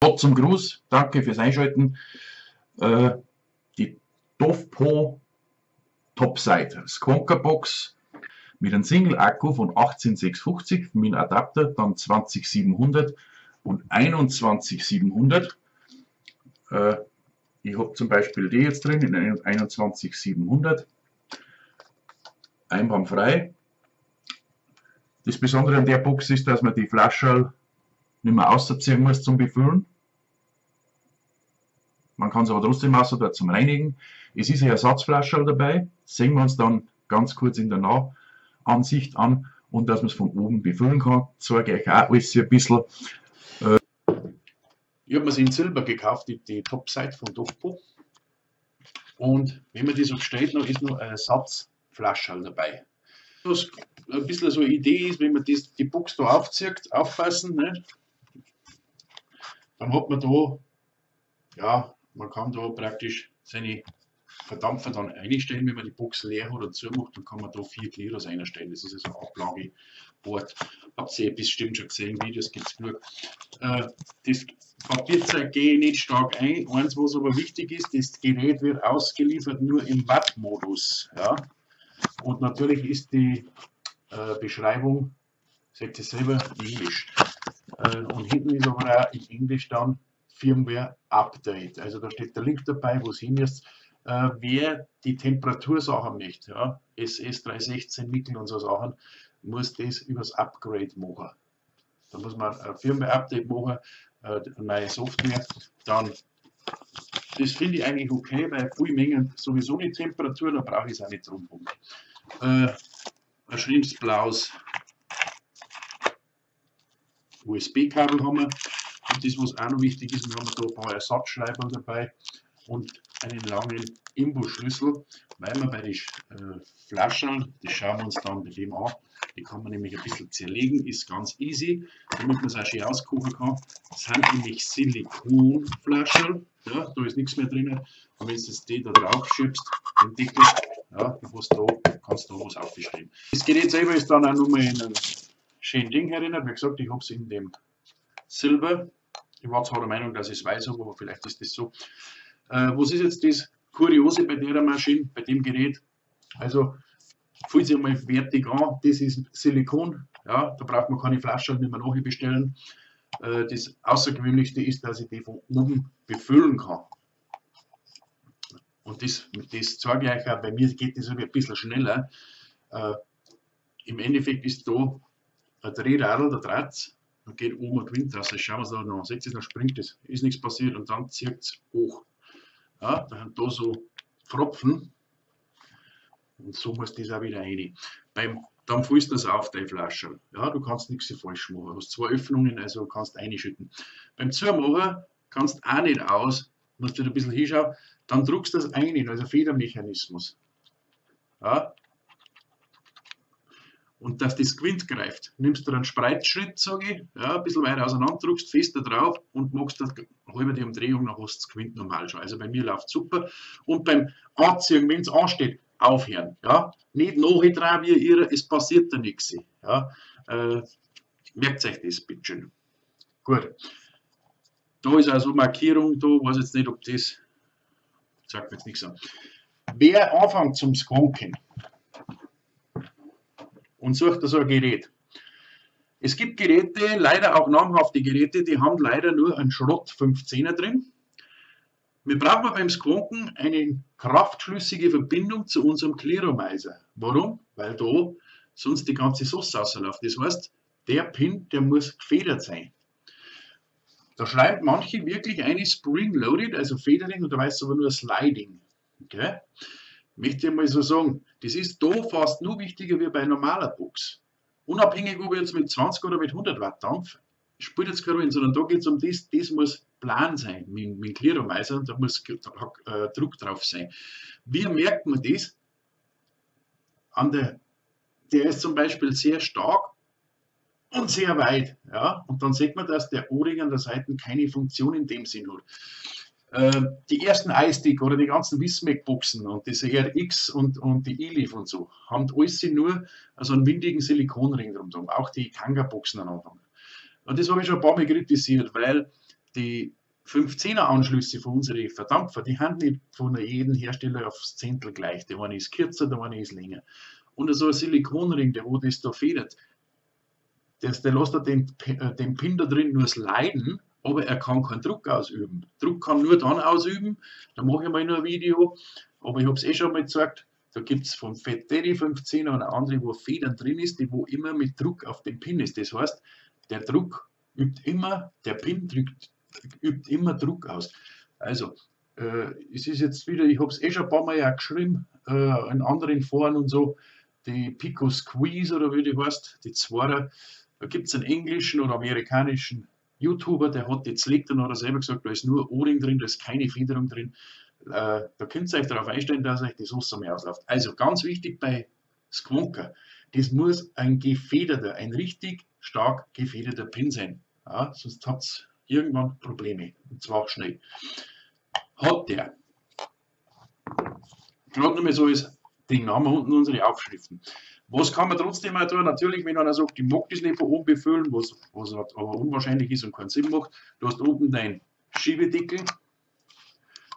Gott zum Gruß, danke fürs Einschalten. Die Dovpo Topside Squonker Box mit einem Single-Akku von 18650 mit einem Adapter, dann 20700 und 21700. Ich hab zum Beispiel die jetzt drin in 21700. Einwandfrei. Das Besondere an der Box ist, dass man die Flasche nicht mehr ausziehen muss zum Befüllen. Man kann es aber trotzdem außer dort zum Reinigen. Es ist eine Ersatzflasche dabei. Das sehen wir uns dann ganz kurz in der Nahansicht an und dass man es von oben befüllen kann. Zeige ich euch auch alles ein bisschen. Ich hab mir's in Silber gekauft, die Topside von Dovpo. Und wenn man die so bestellt, dann ist noch eine Ersatzflasche dabei. Was ein bisschen so eine Idee ist, wenn man die Box da aufzieht, aufpassen, ne? Dann hat man da, ja, man kann da praktisch seine Verdampfer dann einstellen, wenn man die Box leer hat oder zumacht, dann kann man da 4 Kliros einstellen. Das ist also ein Ablagebord. Habt ihr bestimmt schon gesehen, Videos gibt's genug. Das Papierzeug gehe ich nicht stark ein. Eins, was aber wichtig ist, das Gerät wird ausgeliefert nur im Watt-Modus. Ja? Und natürlich ist die Beschreibung, seht ihr selber, in Englisch. Und hinten ist aber auch in Englisch dann Firmware Update. Also da steht der Link dabei, wo es hin ist. Wer die Temperatursachen möchte, ja, SS 316 Nickel und so Sachen, muss das übers Upgrade machen. Da muss man ein Firmware-Update machen, eine neue Software. Dann, das finde ich eigentlich okay, weil viele Mengen sowieso die Temperatur, da brauche ich es auch nicht drum rum. Ein schönes blaues U S B-Kabel haben wir. Und das, was auch noch wichtig ist, wir haben da ein paar Ersatzschreiber dabei und einen langen Imbusschlüssel, weil man bei den Flaschen, das schauen wir uns dann bei dem an, die kann man nämlich ein bisschen zerlegen, ist ganz easy, damit man es auch schön auskochen kann. Das sind nämlich Silikonflaschen, ja, da ist nichts mehr drin. Und wenn du das die da drauf schiebst, den Deckel, ja, was da, kannst du da was aufstellen. Das Gerät selber ist dann auch nochmal in einem schönen Ding erinnert. Wie gesagt, ich hab's in dem Silber. Ich war zwar der Meinung, dass ich es weiß habe, aber vielleicht ist das so. Was ist jetzt das Kuriose bei der Maschine, bei dem Gerät? Also, fühlt sich einmal wertig an, das ist Silikon, ja, da braucht man keine Flasche nicht mehr nachbestellen. Das Außergewöhnlichste ist, dass ich die von oben befüllen kann. Und das zeige ich euch auch, bei mir geht das ein bisschen schneller. Im Endeffekt ist da ein Drehradl, der Draht, und geht oben und gewinnt raus. Das schauen wir uns da noch an. Seht ihr, dann springt es, ist nichts passiert und dann zieht es hoch. Ja, da haben da so Pfropfen und so muss das auch wieder rein. Dann füllst du das auf, deine Flasche. Ja, du kannst nichts falsch machen. Du hast 2 Öffnungen, also kannst einschütten. Beim Zumachen kannst du auch nicht aus, musst du da ein bisschen hinschauen, dann drückst du das ein, also Federmechanismus. Ja. Und dass das Gewinde greift, nimmst du einen Spreizschritt, sag ich, ja, ein bisschen weiter auseinander, drückst fester drauf und machst das halbe die Umdrehung, dann hast du das Gewinde normal schon. Also bei mir läuft super. Und beim Anziehen, wenn's ansteht, aufhören. Ja? Nicht nachdrehen wie ihr, es passiert da nichts. Ja? Merkt euch das bitte schön. Gut. Da ist also Markierung, da weiß jetzt nicht, ob das, sagt mir jetzt nichts an. Wer anfängt zum Squonken und sucht da so ein Gerät. Es gibt Geräte, leider auch namhafte Geräte, die haben leider nur einen Schrott 15er drin. Wir brauchen beim Squonken eine kraftschlüssige Verbindung zu unserem Clearomizer. Warum? Weil da sonst die ganze Sauce rausläuft. Das heißt, der Pin, der muss gefedert sein. Da schreiben manche wirklich eine Spring-Loaded, also Federing, und da weiß aber nur Sliding. Okay? Möchte ich mal so sagen, das ist da fast nur wichtiger wie bei normaler Box. Unabhängig, ob ich jetzt mit 20 oder mit 100 Watt Dampf, spielt jetzt keine Rolle, sondern da geht's um das, das muss plan sein mit Clearomizer und da muss Druck drauf sein. Wie merkt man das? Der ist zum Beispiel sehr stark und sehr weit. Ja? Und dann sieht man, dass der O-Ring an der Seite keine Funktion in dem Sinn hat. Die ersten iStick oder die ganzen Wismec-Boxen und diese RX und die Eleaf und so, haben alles nur so einen windigen Silikonring drumherum, auch die Kanga-Boxen am Anfang. Und das habe ich schon ein paar Mal kritisiert, weil Die 15er Anschlüsse von unseren Verdampfer, die haben nicht von jedem Hersteller aufs Zehntel gleich. Der eine ist kürzer, der eine ist länger. Und so ein Silikonring, der wo das da federt, der lässt da den Pin da drin nur sliden, aber er kann keinen Druck ausüben. Druck kann nur dann ausüben, da mache ich mal noch ein Video, aber ich habe es eh schon mal gezeigt, da gibt es vom Fat Daddy 15er und eine andere, wo Federn drin ist, die wo immer mit Druck auf dem Pin ist. Das heißt, der Druck übt immer, der Pin drückt, übt immer Druck aus. Also, es ist jetzt wieder, ich habe es eh schon ein paar Mal ja geschrieben, in anderen Foren und so, die Pico Squeeze oder wie die heißt, die Zweier, da gibt es einen englischen oder amerikanischen YouTuber, der hat die zerlegt und hat er selber gesagt, da ist nur O-Ring drin, da ist keine Federung drin. Da könnt ihr euch darauf einstellen, dass euch das Wasser mehr ausläuft. Also ganz wichtig bei Squonker, das muss ein gefederter, ein richtig stark gefederter Pin sein. Ja, sonst habt ihr irgendwann Probleme, und zwar schnell. Hat der. Gerade noch mal so ist Ding, da haben wir unten unsere Aufschriften. Was kann man trotzdem auch tun? Natürlich, wenn einer sagt, ich mag das nicht von oben befüllen, was aber unwahrscheinlich ist und keinen Sinn macht, du hast unten dein Schiebedeckel,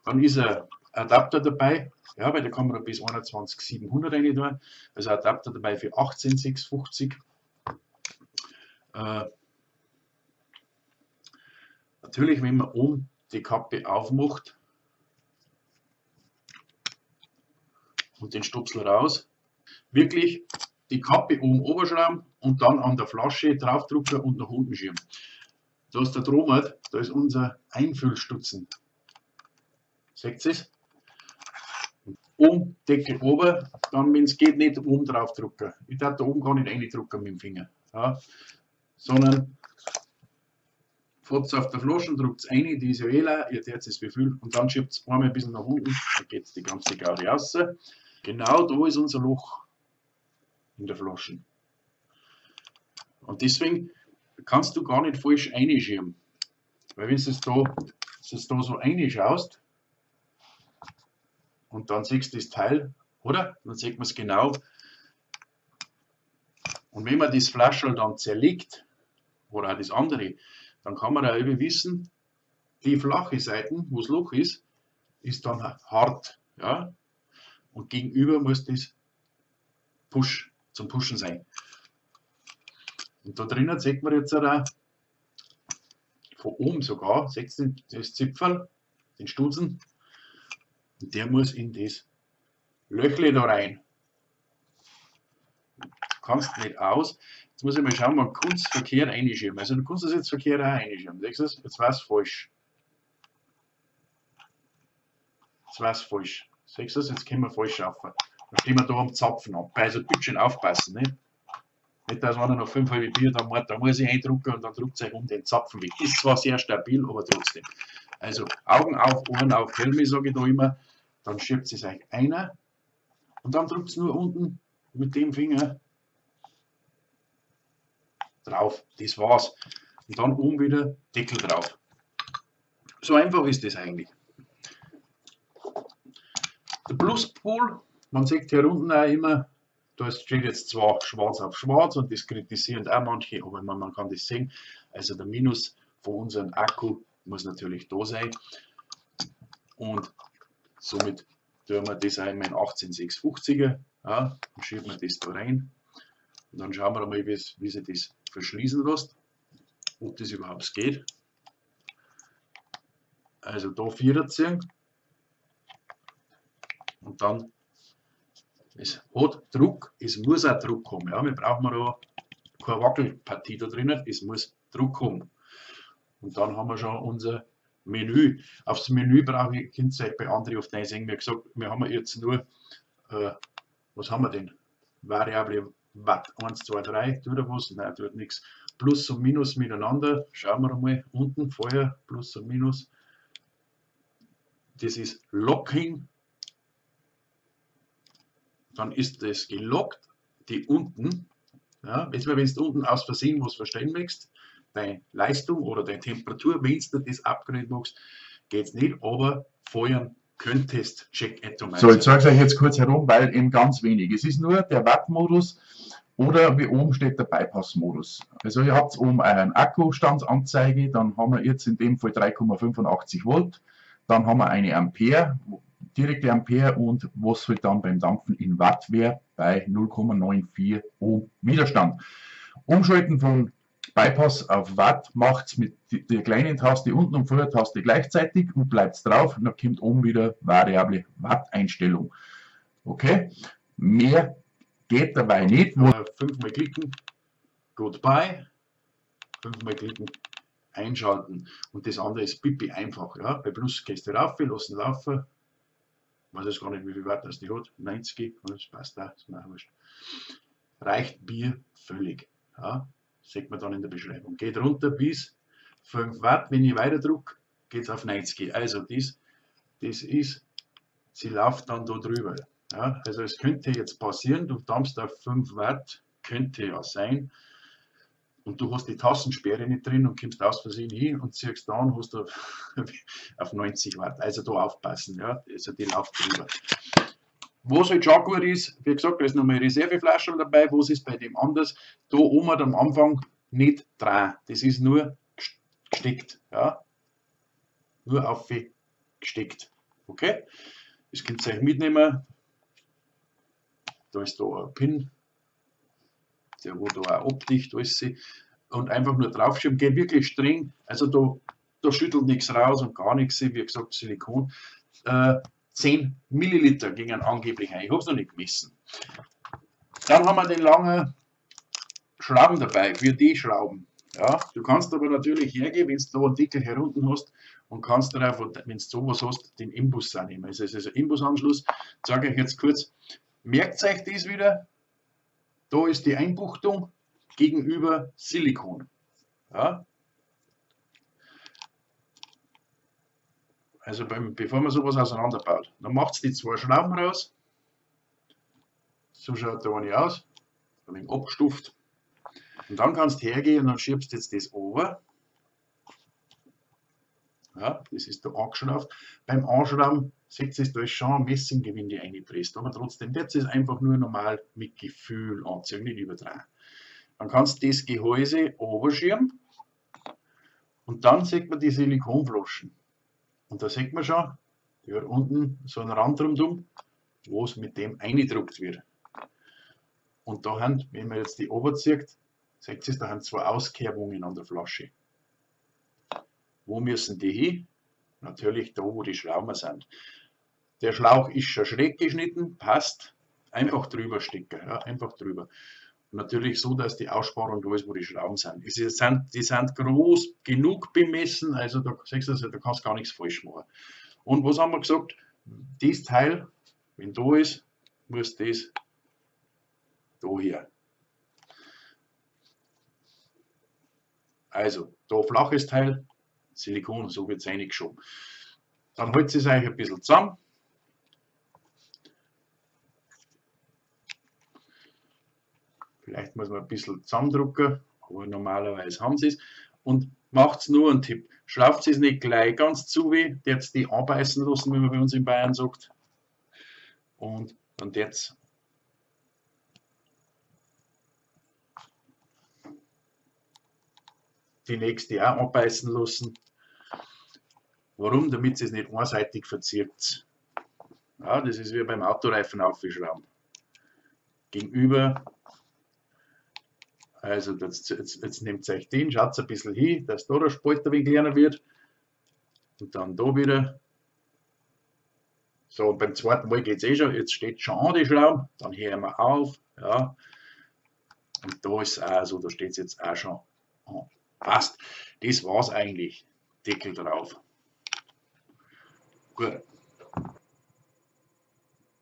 dann ist ein Adapter dabei, ja, weil da kann man bis 21.700 rein tun, also Adapter dabei für 18.650. Natürlich, wenn man oben die Kappe aufmacht und den Stopsel raus, wirklich die Kappe oben oberschrauben und dann an der Flasche draufdrücken und nach unten schieben. Da ist der Drohmat, da ist unser Einfüllstutzen. Seht ihr es? Oben Deckel oben, dann, wenn es geht, nicht oben drauf drücken. Ich darf da oben gar nicht reindrücken mit dem Finger. Ja, sondern fahrt auf der Flasche und drückt es rein, die ist ja eh leer, ihr tätet es befüllen und dann schiebt es einmal ein bisschen nach unten, dann geht die ganze Gaudi raus. Genau da ist unser Loch in der Flasche. Und deswegen kannst du gar nicht falsch reinschieben. Weil wenn du es da so reinschaust und dann siehst du das Teil, oder? Dann sieht man es genau. Und wenn man das Flaschel dann zerlegt, oder auch das andere, dann kann man da eben wissen, die flache Seite, wo das Loch ist, ist dann hart. Ja? Und gegenüber muss das Push, zum Pushen sein. Und da drinnen sieht man jetzt auch, von oben sogar, seht ihr das Zipferl, den Stutzen, und der muss in das Löchle da rein. Du kannst nicht aus. Jetzt muss ich mal schauen, man kann es verkehrt einschieben. Also du kannst das jetzt verkehrt auch einschieben. Siehst du das? Jetzt war es falsch. Jetzt war es falsch. Siehst du das? Jetzt können wir falsch rauf. Dann stehen wir da am Zapfen ab. Also bitte schön aufpassen. Ne? Nicht, dass einer noch 5 halbe Bier da macht, da muss ich eindrucken und dann druckt es euch um den Zapfen weg. Ist zwar sehr stabil, aber trotzdem. Also Augen auf, Ohren auf, Helme, sage ich da immer. Dann schiebt es euch einer und dann drückt es nur unten mit dem Finger drauf. Das war's. Und dann oben wieder Deckel drauf. So einfach ist das eigentlich. Der Pluspol, man sieht hier unten auch immer, da steht jetzt zwar schwarz auf schwarz und das kritisieren auch manche, aber man kann das sehen. Also der Minus von unserem Akku muss natürlich da sein. Und somit tun wir das einmal in 18650er, ja, dann schieben wir das da rein. Und dann schauen wir mal, wie sich das verschließen lässt, ob das überhaupt geht. Also da Vierer ziehen. Und dann, es hat Druck, es muss auch Druck haben. Ja, wir brauchen da keine Wackelpartie da drinnen, es muss Druck haben. Und dann haben wir schon unser Menü. Aufs Menü brauche ich, könnt ihr euch bei anderen oft einsehen, mir gesagt, wir haben jetzt nur, was haben wir denn? Variable Watt, 1, 2, 3, tut er was? Nein, tut nichts. Plus und Minus miteinander, schauen wir mal unten vorher, Plus und Minus. Das ist Locking. Dann ist das gelockt, die unten, ja, wenn du unten aus Versehen was verstellen möchtest, deine Leistung oder deine Temperatur, wenn du das Upgrade machst, geht es nicht, aber feuern könntest, check Atomizer. So, ich zeige es euch jetzt kurz herum, weil eben ganz wenig. Es ist nur der Watt-Modus Oder wie oben steht der Bypass-Modus. Also ihr habt oben einen Akkustandsanzeige, dann haben wir jetzt in dem Fall 3,85 Volt, dann haben wir eine Ampere, direkte Ampere und was halt dann beim Dampfen in Watt wäre, bei 0,94 Ohm Widerstand. Umschalten von Bypass auf Watt macht's mit der kleinen Taste unten und Vordertaste gleichzeitig und bleibt's drauf und dann kommt oben wieder variable Watt-Einstellung. Okay, mehr geht dabei nicht. 5-mal klicken, goodbye, 5-mal klicken, einschalten. Und das andere ist pipi einfach. Ja? Bei Plus gehst du rauf, lassen laufen. Ich weiß jetzt gar nicht, wie viel Watt das die hat. 90, das passt auch, ist mir auch wurscht. Reicht mir völlig. Ja? Sieht man dann in der Beschreibung. Geht runter bis 5 Watt. Wenn ich weiter drücke, geht's auf 90. Also das ist, sie läuft dann da drüber. Ja, also es könnte jetzt passieren, du dampfst auf 5 Watt, könnte ja sein, und du hast die Tassensperre nicht drin und kommst aus Versehen hin und ziehst da und hast du auf 90 Watt. Also da aufpassen, ja, also die läuft drüber. Was halt schon gut ist, wie gesagt, da ist nochmal Reserveflasche dabei, was ist bei dem anders? Da oben hat am Anfang nicht dran, das ist nur gesteckt, ja, nur aufgesteckt, okay? Das könnt ihr euch mitnehmen. Da ist da ein Pin, der wo da auch abdicht alles und einfach nur draufschieben, geht wirklich streng, also da schüttelt nichts raus und gar nichts, wie gesagt, Silikon. 10 Milliliter gingen angeblich ein, ich hab's noch nicht gemessen. Dann haben wir den langen Schrauben dabei, für die Schrauben. Ja, du kannst aber natürlich hergehen, wenn du da einen Deckel herunten hast und kannst darauf, wenn du sowas hast, den Imbus auch nehmen. Also es ist ein Imbusanschluss, zeige ich euch jetzt kurz. Merkt euch das wieder, da ist die Einbuchtung gegenüber Silikon. Ja. Also bevor man sowas auseinanderbaut, dann macht's die zwei Schrauben raus. So schaut der eine aus, ein wenig abgestuft. Und dann kannst du hergehen und dann schiebst du jetzt das over. Ja, das ist da angeschraubt. Beim Anschrauben seht ihr, da ist schon ein Messinggewinde eingepresst, aber trotzdem, das ist einfach nur normal mit Gefühl anziehen, nicht übertragen. Dann kannst du das Gehäuse overschieben und dann sieht man die Silikonflaschen. Und da sieht man schon, die hat unten so einen Rand rundum, wo es mit dem eingedruckt wird. Und da haben, wenn man jetzt die oberzieht, seht ihr, da haben zwei Auskerbungen an der Flasche. Wo müssen die hin? Natürlich da, wo die Schrauben sind. Der Schlauch ist schon schräg geschnitten, passt. Einfach drüber stecken, ja, einfach drüber. Und natürlich so, dass die Aussparung da ist, wo die Schrauben sind. Die sind groß genug bemessen, also da siehst du, also, da kannst du gar nichts falsch machen. Und was haben wir gesagt? Das Teil, wenn da ist, muss das da her. Also, da flaches Teil, Silikon, so wird's reingeschoben. Dann holt es euch ein bisschen zusammen. Vielleicht muss man ein bisschen zusammendrücken, aber normalerweise haben sie es. Und macht's nur einen Tipp. Schraubt es nicht gleich ganz zu, wie jetzt die anbeißen lassen, wie man bei uns in Bayern sagt. Und dann jetzt die nächste auch anbeißen lassen. Warum? Damit es nicht einseitig verzieht. Ja, das ist wie beim Autoreifen aufschrauben. Gegenüber. Also jetzt nehmt ihr euch den, schaut ein bisschen hin, dass da der Spalt ein wenig kleiner wird. Und dann da wieder. So, und beim zweiten Mal geht's eh schon. Jetzt steht schon an die Schraube. Dann hören wir auf. Ja. Und da ist es auch so, da steht's jetzt auch schon an. Passt. Das war's eigentlich. Deckel drauf. Gut.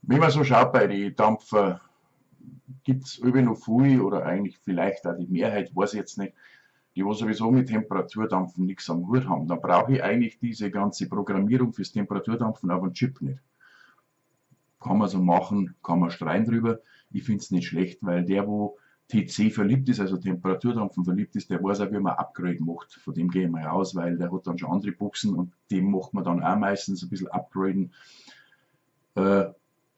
Wenn man so schaut bei den Dampfer, gibt's über noch viel oder eigentlich vielleicht auch die Mehrheit, weiß ich jetzt nicht, die wo sowieso mit Temperaturdampfen nichts am Hut haben. Dann brauche ich eigentlich diese ganze Programmierung fürs Temperaturdampfen auf dem Chip nicht. Kann man so machen, kann man streiten drüber. Ich find's nicht schlecht, weil der, wo TC verliebt ist, also Temperaturdampfen verliebt ist, der weiß auch, wie man Upgrade macht. Von dem gehe ich mal aus, weil der hat dann schon andere Boxen und dem macht man dann auch meistens ein bisschen upgraden.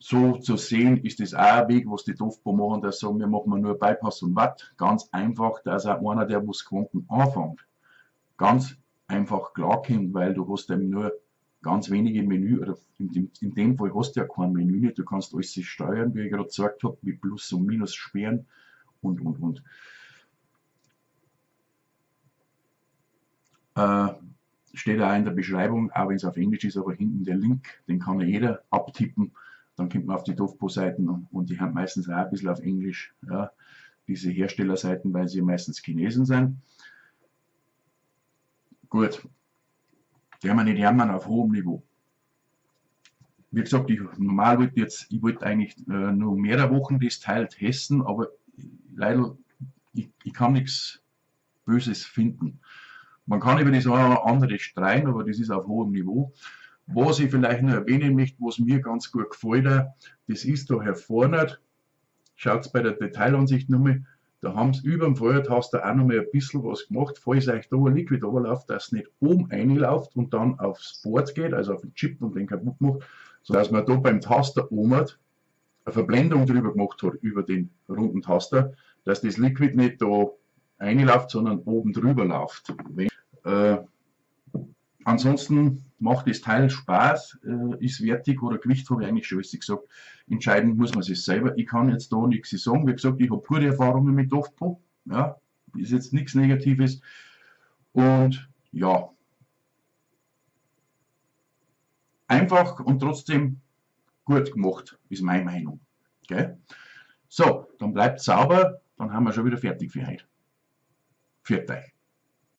So zu sehen ist das auch ein Weg, was die Dovpo machen, dass sie sagen, wir machen nur Bypass und Watt. Ganz einfach, dass auch einer, der was Quanten anfängt, ganz einfach klarkommt, weil du hast eben nur ganz wenige Menü, oder in dem Fall hast du ja kein Menü nicht, du kannst alles steuern, wie ich gerade gesagt habe, mit Plus und Minus sperren und. Steht auch in der Beschreibung, auch wenn es auf Englisch ist, aber hinten der Link, den kann ja jeder abtippen. Dann kommt man auf die Dovpo-Seiten und die haben meistens auch ein bisschen auf Englisch, ja, diese Herstellerseiten, weil sie meistens Chinesen sind. Gut, der wir nicht jammern auf hohem Niveau. Wie gesagt, ich normal wollte jetzt, ich wollte eigentlich nur mehrere Wochen das Teil testen, aber leider, ich kann nichts Böses finden. Man kann über das eine oder andere streiten, aber das ist auf hohem Niveau. Was ich vielleicht noch erwähnen möchte, was mir ganz gut gefällt, das ist da hervorne. Schaut's bei der Detailansicht nochmal, da haben sie über dem Feuertaster auch nochmal ein bisschen was gemacht, falls euch da ein Liquid runterläuft, dass es nicht oben reinläuft und dann aufs Board geht, also auf den Chip und den kaputt macht, sodass man da beim Taster oben eine Verblendung drüber gemacht hat, über den runden Taster, dass das Liquid nicht da reinläuft, sondern oben drüber läuft. Ansonsten macht das Teil Spaß, ist wertig oder Gewicht, habe ich eigentlich schon alles gesagt. Entscheiden muss man sich selber. Ich kann jetzt da nichts sagen. Wie gesagt, ich habe gute Erfahrungen mit Dovpo. Ja, ist jetzt nichts Negatives. Und ja, einfach und trotzdem gut gemacht, ist meine Meinung. Gell? So, dann bleibt sauber, dann haben wir schon wieder fertig für heute. Pfiat euch.